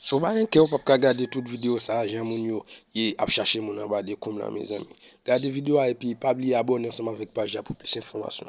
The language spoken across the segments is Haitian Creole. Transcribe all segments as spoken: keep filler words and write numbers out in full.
Si w pa gen kè, w p ap ka gade tout videyo sa a, jan moun yo ye ap chache moun anba dekonm la, mezanmi. Gade videyo a epi pa bliye abòne ansanm avèk paj la pou plis enfòmasyon.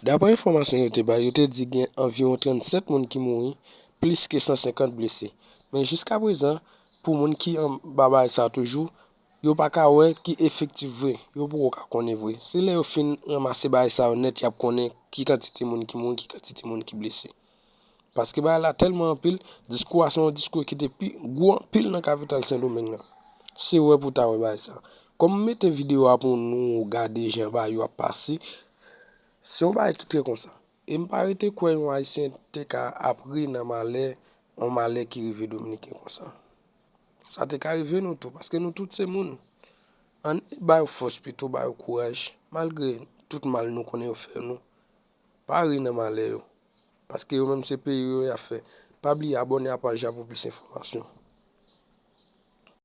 Daprè enfòmasyon yo te bay, yo te di gen anviwon trannsèt moun ki mouri, plis ke san senkant blese. Men jiskaprezan, pou moun ki anba bagay sa a toujou, yo pa ka wè ki efektif vre, yo poko ka konnen vre. Se lè yo fin ranmase bagay sa yo nèt, y ap konnen ki kantite moun ki mouri, ki kantite moun ki blese. Paske bagay la tèlman anpil, diskou a se yon diskou ki te pi gwo anpil nan kapital Sendomeng nan. Se wè pou w ta wè bagay sa. Kòm m mete videyo a pou nou gade jan bagay yo ap pase, se yon bagay ki trè konsa. E m pa rete kwè yon Ayisyen te ka ap ri nan malè, yon malè ki rive Dominiken konsa. Sa te ka rive nou tou, paske nou tout se moun. Ann ba yo fòs pito, ba yo kouraj, malgre tout mal nou konnen yo fè nou. Pa ri nan malè yo, paske yo menm se peyi yo y ap fè. Pa bliye abòne a paj la pou plis enfòmasyon.